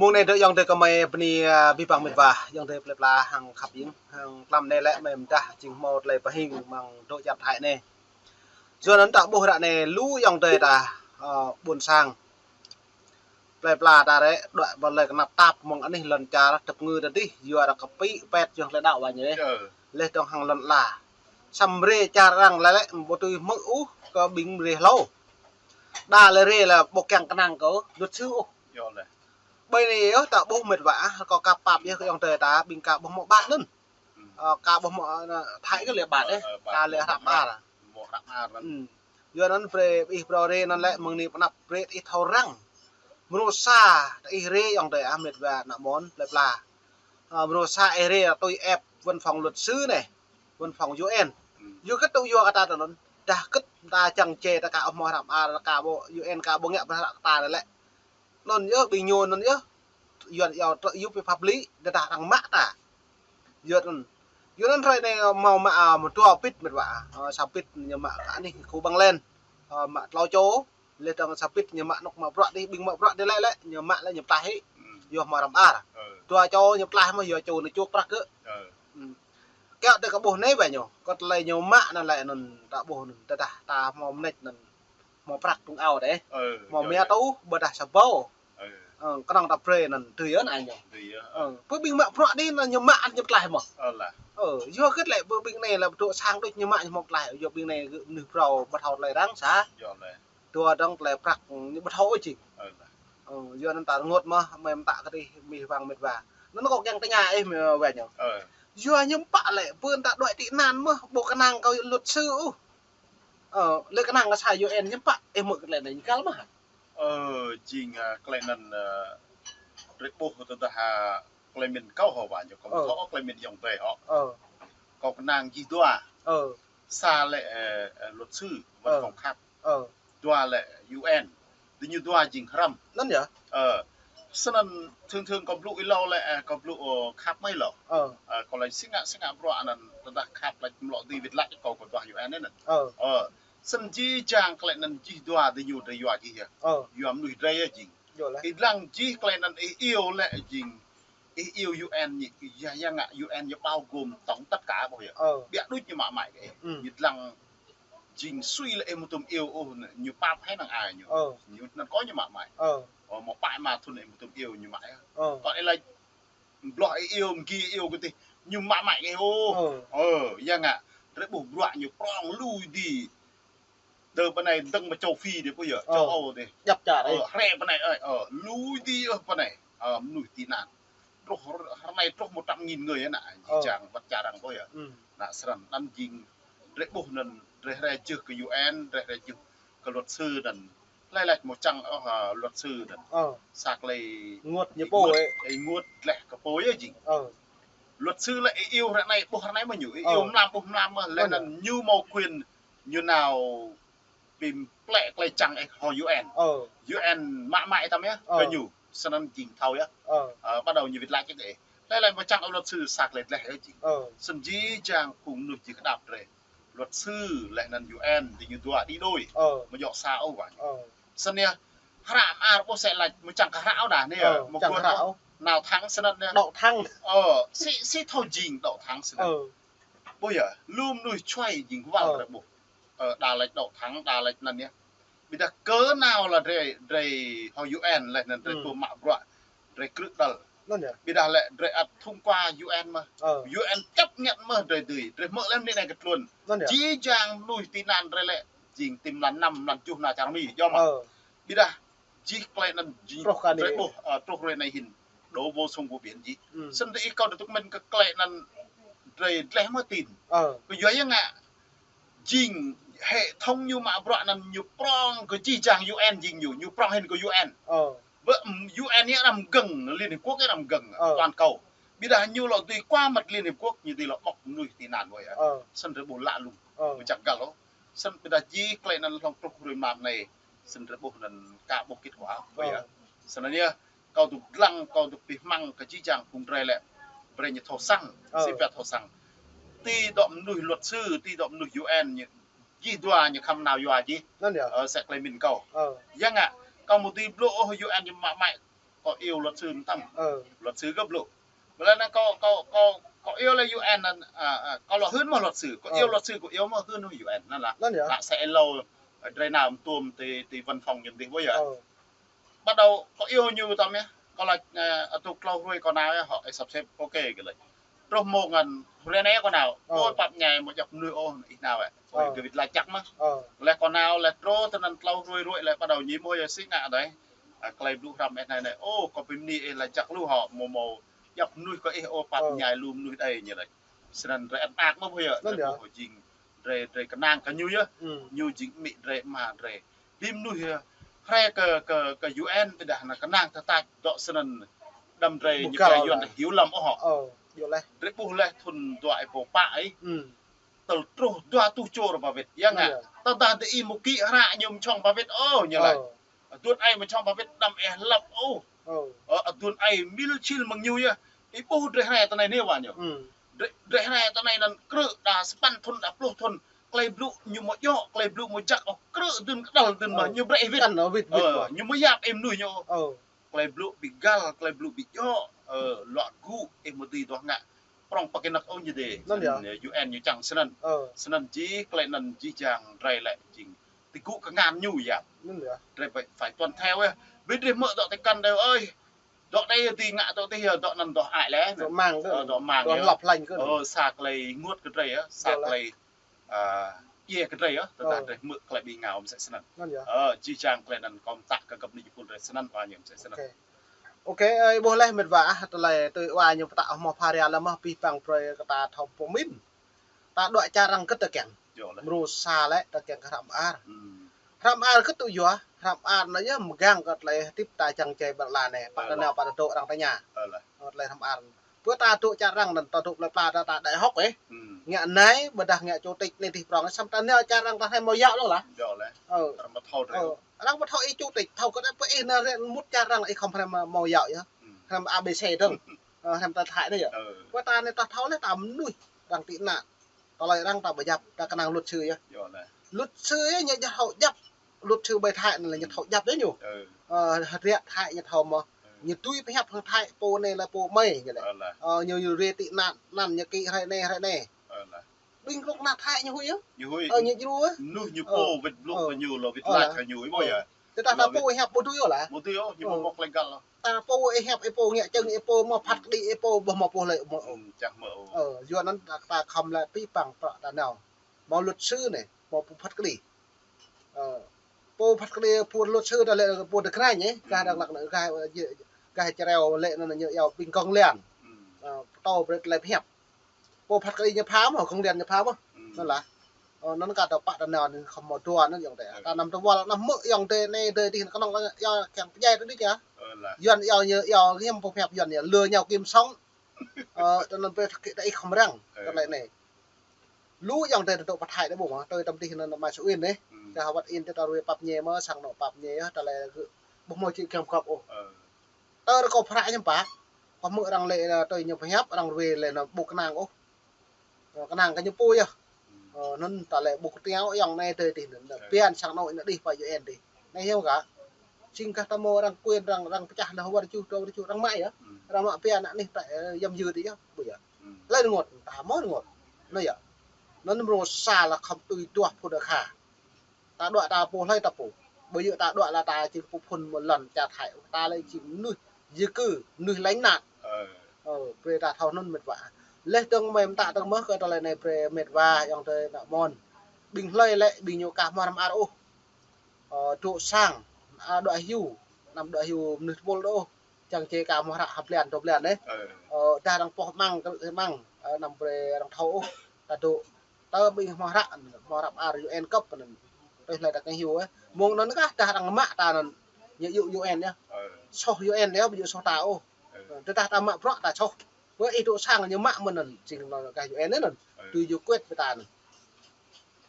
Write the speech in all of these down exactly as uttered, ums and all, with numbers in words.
Mông anai dŏ ayŏng adơi kơmơi bơni, a, abih bang mĕt wa, ayŏng adơi plơi pla hăng khăp ing, hăng tlam anai lĕ mơi mơdah jing hmâo tơlơi pơhing mơ̆ng dŏ čar Thái anai. Yua anŭn ta ƀuh ră anai lu ayŏng adơi ta, ơ, ƀuôn sang. Plơi pla ta rĕ, đuaĭ ƀơi lơi kơnăp tap mơ̆ng anih lŏn čar tơpơngư ta dih, yua ră kơpĭ pĕt ayŏng tơlơi đaŏ wa ñu. Ơ. Leh dơ̆ng hăng lŏn ala. Samơ̆ rê čar arăng lĕ lĕ ƀu tui hmư̆ ôh kơ ƀing rê hlâo. Đa lĕ rê lĕ ƀu kiăng kơnang kơ luật sư ôh. Ƀơi anai yơh ta ƀuh mĕt wa, kâo ka pap yơh kơ ayŏng adơi ta, ƀing ka ƀuh hmâo ƀat anŭn. Ơ, ka ƀuh hmâo, ơ, Thái kơ lĕ ƀat, ơ, ka lĕ hrăp ar. Ơ, ƀuh hrăp ar anŭn. Yua anŭn brơi ih phrâo rê anŭn lĕ mơ̆ng anai pơanăp brơi ih thâo răng. Mrô sa, ih rê ayŏng adơi ah mĕt wa ană mơ̆n plơi pla. Ơ, mrô sa ih rê tui ĕp văn phòng luật sư anai, văn phòng U N. Yua kơ tŭ yua kơ ta tơ anŭn, dah kơ ta čang čê ta ka hmâo hrăp ar, ka ƀu U N ka ƀu ngă ƀơi hrăp ta lĕ. Anŭn yơh, ƀing ñu anŭn yơh. Yuan yua trơ yua pơ pap lĭ, tơdah arăng mă ta. Yua anŭn. Yua anŭn hrơi anai hmâo mă, a, mơtua pit mĕt wa. Ơ, sa pit ñu mă kơ anih khu băng len. Ơ, mă tlâo čô, leh dơ̆ng sa pit ñu mă anŏ mă bruă dih, ƀing mă bruă dih lĕ lĕ, ñu mă lĕ ñu pơtlaih hĭ. Yua hmâo hrăp ar. Dua čô ñu pơtlaih mơ̆ yua čô ñu čuh prăk kơ. Kiăo tơ kơ ƀuh anai ƀơi ñu. Kơ tơlơi ñu mă anŭn lĕ anŭn ta ƀuh anŭn, tơdah ta hmâo mơneč anŭn. Hmâo prăk tŭng ao dêh. Hmâo mia tŭ, ƀôdah sa ƀâo. Ơ, kơnơ̆ng ta brơi anŭn, tui yơh anai ñu. Ơ, pơ ƀing mă bruă dih anŭn ñu mă anŭn ñu pơtlaih mơ̆. Ơ, yua kơ lĕ pơ ƀing anai lĕ pơdŏ sang đôč ñu mă ñu hmâo pơtlaih. Yua ƀing anai gơ̆ mơnuih phrâo ƀu thâo tơlơi răng sa. Dua dơ̆ng tơlơi prăk ñu ƀu thâo ôh jing. Ơ, yua anŭn ta rơngot mơ̆, mơi mơtă kơ dih mih wang mĕt wa. Anŭn kâo kiăng tơña ih mơi wa ñu. Yua ñu pă lĕ, pơ ta đuaĭ tị nạn mơ̆, ƀu kơnang kơ luật sư ôh. Ơ, lĕ kơnang kơ sa U N ñu pă, ih mơ̆ kơ tơlơi anai ñu kăl mơ̆. Ơ, jing, a, tơlơi anŭn, ơ, drơi ƀuh tơdah, a, tơlơi mĭn kâo hŏ wa ñu, kâo ƀu thâo tơlơi mĭn ayŏng adơi hŏ. Kâo kơnang jih dua. Sa lĕ, ơ, ơ, luật sư, văn phòng khăp. Dua lĕ U N. Diñu dua jing hrăm. Anŭn yơh. Ơ, snăn thường thường kâo blŭ ih hlâo lĕ, ơ, kâo blŭ, ơ, khăp mơi hlâo. Ơ, kâo lĕ si ngă, si ngă bruă anŭn tơdah khăp lĕ mlŏ dưi wĭt lač kâo kơ dua U N anŭn. Ơ, snăn jih jang tơlơi anŭn jih dua diñu drơi yua jih yơh. Yua mơnuih drơi yơh jing. Ih lăng jih tơlơi anŭn ih iâu lĕ jing. Ih iâu U N ñu, yua, yua ngă U N ñu bao gồm tổng tất cả ƀuh yơh. Ƀiă đôč ñu mă mă kơ ih. Ñu lăng jing sui lĕ ih mơ̆ tŭm iâu ôh, ñu pap hĕ năng ai ñu. Ñu năng kơ ñu mă mă. Ơ, mơ̆ pă ma thŭn ih mơ̆ tŭm iâu ñu mă. Kơ ih lač bloh ih iâu, mgi iâu kơ dih, ñu mă mă kơ ih ôh. Ơ, yua ngă, drơi ƀuh bruă ñu prŏng lui dih. Dơ pơ anai dơ̆ng mơ̆ châu Phi dih ƀuh yơh, châu Âu dih. Djăp čar ih. Ơ, hrĕ pơ anai, ơ, ơ, lui dih ôh pơ anai. Ơ, mơnuih tị nạn. Truh, hrơi anai truh một trăm nghìn người ană, jih jang wăt čar arăng ƀuh yơh. Ană snăn, anăn jing, drơi ƀuh anŭn, drơi hrĕ jưh kơ U N, drơi hrĕ jưh kơ luật sư anŭn. Tơlơi lač mơ̆ čang ôh, ơ, luật sư anŭn. Sa tơlơi ênguôt ñu pô ênguôt, ênguôt leh kơ pô yơh jing. Luật sư lĕ ih iâu hrơi anai, ƀuh hrơi anai mơ̆ ñu, ih iâu mlam, ƀuh mlam mơ̆, leh anŭn ñu hmâo quyền ñu nao bi plĕ tơlơi čang ih hŏ U N. U N mă mă ih tăm yơh, kơ ñu. Snăn jing thâo yơh. Ơ, bắt đầu ñu wĭt lač kơ ih. Tơlơi lač mơ̆ čang ôh luật sư sa tơlơi leh yơh jing. Snăn jih jang phung mơnuih jih kơdŏp drơi. Luật sư leh anŭn U N diñu dua đi đôi. Mơ̆ djŏ sa ôh wa ñu. Snăn yơh, hră mơar ƀuh sĕ lač mơ̆ čang kơ hră ôh đah anai yơh. Mơ̆ čang kơ hră ôh. Nao thẳng snăn yơh. Đŏ thẳng. Ơ, si, si thâo jing đŏ thẳng snăn. Ƀuh yơh, lu mơnuih čuai jing wăl drơi ƀuh. Ơ, đa lač đŏ thẳng, đa lač anŭn yơh. Ƀiădah kơ nao lĕ drơi, drơi hŏ U N leh anŭn drơi pô mă bruă, drơi krư̆ đăl. Ƀiădah lĕ drơi ăt thông qua U N mơ̆. U N chấp nhận mơ̆ drơi dưi, drơi hmư̆ leh anai kơ tluôn. Jih jang mơnuih tị nạn drơi lĕ, jing ti mlan năm, mlan tơjuh nao čar Mi, djŏ mơ̆. Ƀiădah jih tơlơi anŭn jing truh kơ anai. Drơi ƀuh, ơ, truh hrơi anai hĭn. Đổ vô sông vô biển jih. Snăn drơi ih kâo dŏ tŭk mĭn kơ tơlơi anŭn drơi leh mơ̆ tin. Kơ yua yơh ngă jing hệ thống ñu mă bruă anŭn ñu prŏng kơ jih jang U N jing ñu, ñu prŏng hĭn kơ U N. Ƀơi U N yơh arăng gơ̆ng, Liên Hiệp Quốc yơh arăng gơ̆ng, toàn cầu. Ƀiădah ñu lŏ dưi qua mặt Liên Hiệp Quốc, ñu dưi lŏ ƀŏk mơnuih tị nạn ƀuh yơh. Snăn drơi ƀuh lă lung, mơ̆ čang găl ôh. Snăn ƀiădah jih tơlơi anŭn hlŏng truh hrơi mlam anai, snăn drơi ƀuh anŭn ka ƀuh kết quả ƀuh yơh. Snăn yơh, kâo dŏ lăng, kâo dŏ pih măng kơ jih jang phung drơi lĕ. Brơi ñu thâo săng, sĭt biă thâo săng. Ti dŏ mơnuih luật sư, ti dŏ mơnuih U N ñu. Jih dua ñu khăm nao yua jih. Ơ, sĕ tơlơi mĭn kâo. Yua ngă, kâo mơ̆ dưi blŭ ôh U N ñu mă mă kâo iâu luật sư mơtam. Luật sư gơ̆p lu. Bơ lĕ anai kâo, kâo, kâo, kâo iâu lĕ U N anŭn, à, à, kâo lŏ hưn mơ̆ luật sư, kâo iâu luật sư, kâo iâu mơ̆ hưn U N anŭn lah. Anŭn yơh. Lah sẽ lâu, à, drơi nao mơtuôm ti, ti văn phòng ñu dih ƀu yơh. Bắt đầu kâo iâu ñu tơm yơh. Kâo laĭ, à, atu klâo hruê kâo nao yơh, hŏ, ih sắp xếp, ok, kơ lĕ. Truh mông ngăn, hruê anai kâo nao. Ôi, pap ñai mơ̆ djŏp mơnuih ôh, ih nao wơ̆t. Ôi, gơ̆ wĭt laĭ čăk mơ̆. Lĕ kâo nao, lĕ truh tơ anŭn klâo hruê ruai lĕ bắt đầu ñu mơ̆ yơh sĭ ngă đơi. À, klei blŭ hrăm ih anai anai. Ô, kâo ƀu mơni ih laĭ čăk lu hŏ, mơ̆ mơ̆ djŏp mơnuih kơ ih, ô, pap ñai lu mơnuih đơi ñu laĭ. Snăn drơi ăt mơak mơ̆ ƀu yơh. Anŭn yơh. Jing drơi, drơi kơnang kơ ñu yơh. Ñu jing amĭ drơi ama drơi. Ƀing mơnuih yơh. Hrơi kơ, kơ, kơ U N tơdah anŭn kơnang tơtač dŏ snăn đăm drơi ñu kơ Yuan hiểu lầm ôh hŏ. Drơi ƀuh lĕ thŭn dua êbâo pă ih. Tơl truh dua tuh čô ră ba wĭt. Yua ngă. Tơdah dei ih mơ̆ kĭ hră ñu mơ̆ čŏng ba wĭt ôh ñu laĭ. Aduôn ai mơ̆ čŏng ba wĭt đăm ih lăp ôh. Ơ, aduôn ai mil čil mơ̆ng ñu yơh. Ih ƀuh drơi hrơi tơ anai nê wa ñu. Drơi, drơi hrơi tơ anai anŭn krư̆ đa sapăn thŭn, đa pluh thŭn. Klei blŭ ñu mơ̆ djŏ, klei blŭ mơ̆ jăk ôh, krư̆ dưn kơđăl dưn mơ̆ ñu brơi ih wĭt. Ơ, ñu mơ̆ yap ih mơnuih ñu. Klei blŭ ƀu găl, klei blŭ ƀu djŏ, ơ, luă gŭ, ih mơ̆ dưi duah ngă. Prŏng pă kơ năk ôh ñu dê. Anŭn yơh. Snăn, U N ñu čang snăn. Snăn jih, klei anŭn jih jang drơi lĕ jing ti gŭ kơ ngăn ñu yơh. Drơi phải, phải tuân theo yơh. Ƀing drơi mơ̆ dŏ ti kăn đơi ơi. Dŏ đơi ti ngă dŏ ti yơh, dŏ anŭn dŏ ai lĕ. Dŏ mang kơ. Ơ, dŏ mang yơh. Dŏ lăp lañ kơ. Ơ, sa klei ênguôt kơ drơi yơh, sa klei, à, djai kơ drơi yơh, tơdah drơi hmư̆ klei ƀing ngă mơ̆ msĕ snăn. Anŭn yơh. Ơ, jih jang klei anŭn kâo mơta kơ găp ni jơpul drơi snăn wa ñu msĕ snăn. Ok. Ok, ơi, ƀuh leh met wa ah, tơlơi tui wa ñu pơtă hmâo phara leh mơ̆ pih păng brơi kơ ta thâo pơmĭn. Ta dŏ čar arăng kơ ta kiăng. Mrô sa lĕ ta kiăng kơ hră mơar. Hră mơar kơ tui yua, hră mơar anai yơh mơgang kơ tơlơi hơdip ta čang čai ƀơi lŏn anai, pă ta nao pă ta dŏ arăng tơña. Tơlơi hră mơar. Bơ ta dŏ čar arăng anŭn ta dŏ plơi pla ta, ta đại học ih. Ngă anai, ƀôdah ngă chủ tịch anai dih prŏng, samơ̆ ta nao čar arăng ta hrăm hmâo yua lu lah. Arăng ƀu thâo ih chủ tịch, thâo kơ anai pơ ih nao rĕ mŭt čar arăng ih khŏm hrăm hmâo yua yơh. Hrăm A B C dơ̆ng. Ơ, hrăm ta Thái anai yơh. Bơ ta anai ta thâo leh ta mơnuih arăng tị nạn. Tơlơi arăng ta ƀu djăp, ta kơnang luật sư yơh. Luật sư yơh ñu thâo djăp. Luật sư ƀơi Thái anai lĕ ñu thâo djăp yơh ñu. Ơ, hơdră Thái ñu thâo mơ̆. Ñu tui pơhiăp hăng Thái, pô anai lĕ pô mơi ñu lĕ. Ơ, ñu, ñu rĕ tị nạn, anăn ñu kĭ hrơi anai, hrơi anai. Ƀing rŏk ană Thái ñu huĭ yơh. Ñu huĭ. Ơ, ñu djru yơh. Mơnuih ñu pô wĭt blŭ kơ ñu, lŏ wĭt lač kơ ñu, ih ƀuh yơh. Tơdah ta pô hiăp ƀu tui yơh lah. Ƀu tui yơh, ñu mơ̆ mơ̆ klei găl. Ta pô ih hiăp ih pô ngă čơ̆ng ih pô mơ̆ phat kđi ih pô ƀu hmâo pô lĕ mơ̆. Ơ, yua anŭn ta, ta khŏm lĕ pih păng prăk ta nao. Hmâo luật sư anai, hmâo pô phat kđi. Ơ, pô phat kđi, pô luật sư ta lĕ pô tơkrah anai, gah Dak Lak anai, gah, gah Čreo lĕ anŭn ñu iâu ƀing công an. Ơ, pơtô brơi tơlơi pơhiăp. Pô phat kđi ñu pha mơ̆, công an ñu pha mơ̆. Anŭn lah. Ơ, anŭn kơ ta pă ta nao anai khŏm hmâo dua anŭn yơh tê. Ta năm tơ wăl năm mơ̆ yơh tê anai tê dih kơnơ̆ng lăng yơh kiăng pơdjai tơ dih yơh. Yuan yơh ñu yơh hiam pơhiăp Yuan yơh lừa nhau kiếm sống. Ơ, tơ anŭn pơ ta ih khŏm răng. Tơlơi anai. Lu yơh tê tơ pă Thái đơi ƀuh mơ̆, tơ tăm dih anŭn mai su in anai. Tơ hơwăt in tơ ta ruai pap ñe mơ̆, sang anŏ pap ñe yơh, tơlơi ƀuh mơ̆ či kiăng găp ôh. Tơ rơkâo phră ñu pă. Kâo hmư̆ arăng lĕ, ơ, tui ñu pơhiăp, arăng ruai lĕ anŭn ƀu kơnang ôh. Ơ, kơnang kơ ñu pô yơh. Ơ, anŭn ta lĕ ƀu kơtiao yơh anai tui dih anŭn. Biă sang anŏ anai dih pơ U N dih. Anai hiam kơ. Jing kơ ta hmâo arăng quyền arăng, arăng pơčah lĕ hơwăt čuh, dua čuh arăng mă yơh. Arăng mă biă anai ta, ơ, yăm yư dih yơh, ƀu yơh. Lĕ rơngot, ta hmâo rơngot. Anai yơh. Anŭn mrô sa lĕ khŏm tui duah phŭn akha. Ta dŏ ta pô hlơi ta pô. Ƀu djơ̆ ta dŏ lĕ ta jing pô phŭn mơ̆ lŏn čar Thái. Ta lĕ jing mơnuih di cư, mơnuih lánh nạn. Ơ, brơi ta thâo anŭn met wa. Leh dơ̆ng mơi mơta dơ̆ng mơ̆ kơ tơlơi anai brơi met wa yơh tê nă mon. Ƀing hlơi lĕ ƀing ñu ka hmâo hrăm ar ôh. Ơ, dŏ sang, a, dŏ hyu, năm dŏ hyu mơnuih tơpul dŏ ôh. Čang čê ka hmâo hră ha blan, dua blan anai. Ơ, dah arăng poh măng, krư̆ măng, ơ, năm brơi arăng thâo ôh. Ta dŏ, tơ ƀing hmâo hră, hmâo hră ar U N cấp anŭn. Tui hlơi ta kơ hyu, ơ. Mơ̆ng anŭn kah dah arăng mă ta anŭn. Ñu yua U N yơh. Soh U N yơh, ƀu djơ̆ soh ta ôh. Tơdah ta mă bruă ta soh. Bơ ih dŏ sang ñu mă mơ̆n anŭn, jing anŭn gah U N anŭn. Tui yua kuet bơ ta anŭn.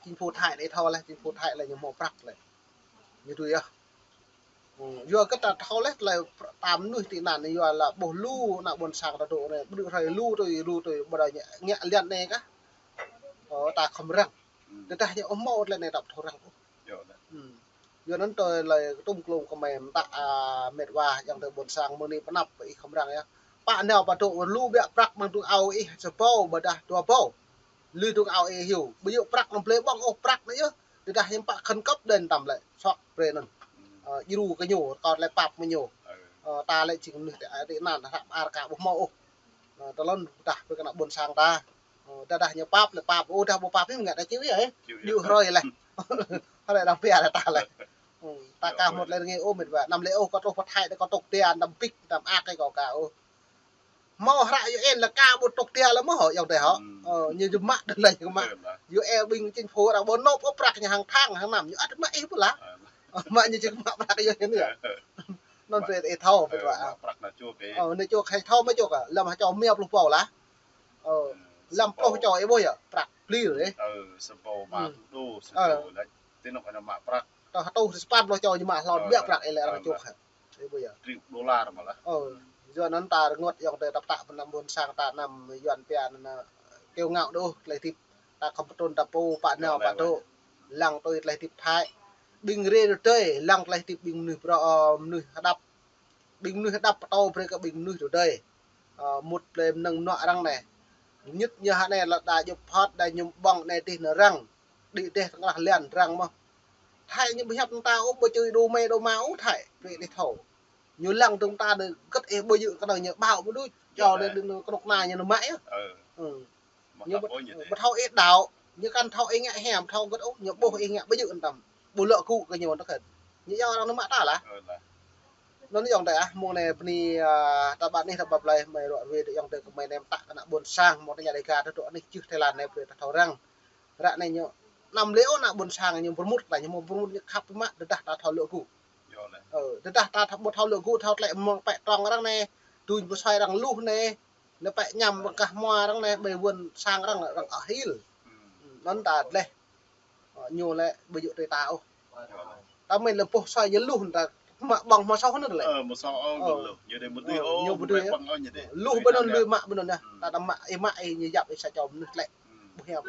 Chính phủ Thái anai thâo leh, chính phủ Thái lĕ ñu hmâo prăk lĕ. Ñu tui yơh. Yua kơ ta thâo leh, tơlơi ta mơnuih tị nạn anai yua lĕ ƀuh lu ană ƀôn sang ta dŏ anai, ƀrư̆ hrơi lu tui, lu tui, ƀôdah ñu ngă liăn anai kah. Ơ, ta khŏm răng. Tơdah ñu ƀu hmâo tơlơi anai ta ƀu thâo răng ôh. Yua anŭn tơlơi kơtum klum kơmơi mơtă, a, mĕt wa ayŏng adơi ƀôn sang mơ̆ng anai pơ anăp ih khŏm răng yơh. Pă nao pă dŏ lu biă prăk mơ̆ng tŭng ao ih sa ƀâo ƀôdah dua ƀâo. Lui tŭng ao ih hyu. Ƀu djơ̆ prăk anŭn blơi ƀơ̆ng ôh prăk anŭn yơh. Tơdah hiư̆m pă khăn kơp đen tăm lĕ. Sŏk brơi anŭn. Ơ, djru kơ ñu, kơ lĕ pap mơ̆ng ñu. Ơ, ta lĕ jing mơnuih tơ a tơ anăn, ta hră ar ka ƀu hmâo ôh. Ơ, tơlơi tah brơi kơ ană ƀôn sang ta. Ơ, tơdah ñu pap lĕ pap, ôh, tơdah ƀu pap hiư̆m ngă ta chịu yơh, ơ. Chịu yơh. Djru hrơi lĕ. Hrơi đang pia lĕ ta lĕ. Ơ, ta ka hmâo tơlơi rơngai ôh mĕt wa. Anăm lĕ ôh, kâo truh pơ Thái, kâo tŏk tia, anăm pik, anăm ak kơ kâo ka ôh. Hmâo hră U N lĕ ka ƀu tŏk tia lĕ mơ̆ hŏ, ayŏng adơi hŏ. Ơ, ñu jơmă đơlơi ñu mă. U N ƀing chính phủ arăng ƀu nộp ôh prăk ñu hăng tháng, hăng năm, ñu ăt mă ih pơla. Mă ñu či mă prăk U N yơh. Anŭn brơi ih thâo, mĕt wa. Mă prăk ană čô kơ. Ơ, ană čô kơ thâo mă čô kơ, lăm hơčâo mia pluh ƀâo lah. Ơ, lăm pluh čô ih ƀuh yơh, prăk plir ih. Ơ, sa ƀâo mă pluh đô, sa čô lah. Tơ anŭn kơ ană mă prăk. Tơ hơtuh sapăn pluh čô ñu mă hlon biă prăk ih lĕ arăng čô kơ. Ih ƀuh yơh. Triệu đô la mă lah. Ơ, yua anŭn ta rơngot ayŏng adơi tơpă tơpă ană ƀôn sang ta anăm Yuan pia anŭn, ơ, kiêu ngạo đôč tơlơi hơdip. Ta khŏm pơtrŭn ta pô pă nao pă dŏ. Lăng tui tơlơi hơdip Thái. Ƀing rê rơdơi, lăng tơlơi hơdip ƀing mơnuih brô, ơ, mơnuih hơđăp. Ƀing mơnuih hơđăp pơtô brơi kơ ƀing mơnuih rơdơi. Ơ, mŭt plei mơnơ̆ng mơnuă arăng anai. Ñŭt ñu hă anai lĕ đa djŏp phŏt, đa ñu ƀơ̆ng anai dih nao răng. Đĭ dêh tơngah lian răng mơ̆n. Thái ñu ƀu hiăp ta ôh, ƀu čui đu mơi đu ma ôh Thái. Brơi ih thâo. Ñu lăng tơ̆ng ta đơ gơ̆t ih ƀu djơ̆ kơnơ̆ng ñu ƀao ƀu đuč. Čô anai đơ kơnuk kơna ñu nao mă yơh. Ơ. Ơ. Ñu ƀu, ƀu thâo ih đaŏ, ñu kăn thâo ih ngă hiam, thâo gơ̆t ôh, ñu ƀuh ih ngă ƀu djơ̆ tăm. Ƀu lŏ gŭ kơ ñu tơkĕt. Ñu yua arăng nao mă ta lah. Anŭn ayŏng adơi ah, mơ̆ng anai bơni, a, ta ƀă anih ta ƀă plơi, mơi ruă ruê adơi ayŏng adơi kơmơi anai mơtă kơ ană ƀôn sang, mơ̆ng tơña Dega tơdŏ anih čưh Thái Lan anai brơi ta thâo răng. Ră anai ñu, anăm lĕ ôh ană ƀôn sang ñu pơrmut lah, ñu hmâo pơrmut ñu khăp mă, tơdah ta thâo lŏ gŭ. Ơ, tơdah ta ƀu thâo lŏ gŭ, thâo tlĕ mơ̆ng pĕ trong arăng anai, duñ pơsuaih arăng luh anai, anai pĕ ñăm pơkah hmua arăng anai, ƀơi wơ̆n sang arăng, arăng ăh hil. Anŭn ta dleh. Ơ, ñu lĕ ƀu djơ̆ tui ta ôh. Ta mĭn lĕ boh soi ñu luh ta mă ƀơ̆ng hmâo soh anŭn lĕ. Ơ, hmâo soh ôh, ñu luh. Ñu đei ƀu dưi ôh, ƀu dưi ôh. Luh ƀơi anŭn lui mă ƀơi anŭn yơh. Ta đăm mă, ih mă, ih ñu yap, ih sa čô mơnuih tlĕ. Ƀu hiam.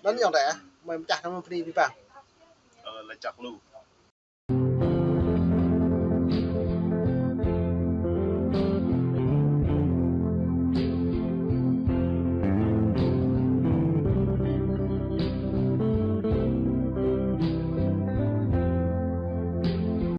Anŭn ayŏng adơi ah, mơi pơčah ta mơ̆ng bơni abih bang. Ơ, lĕ čăk luh.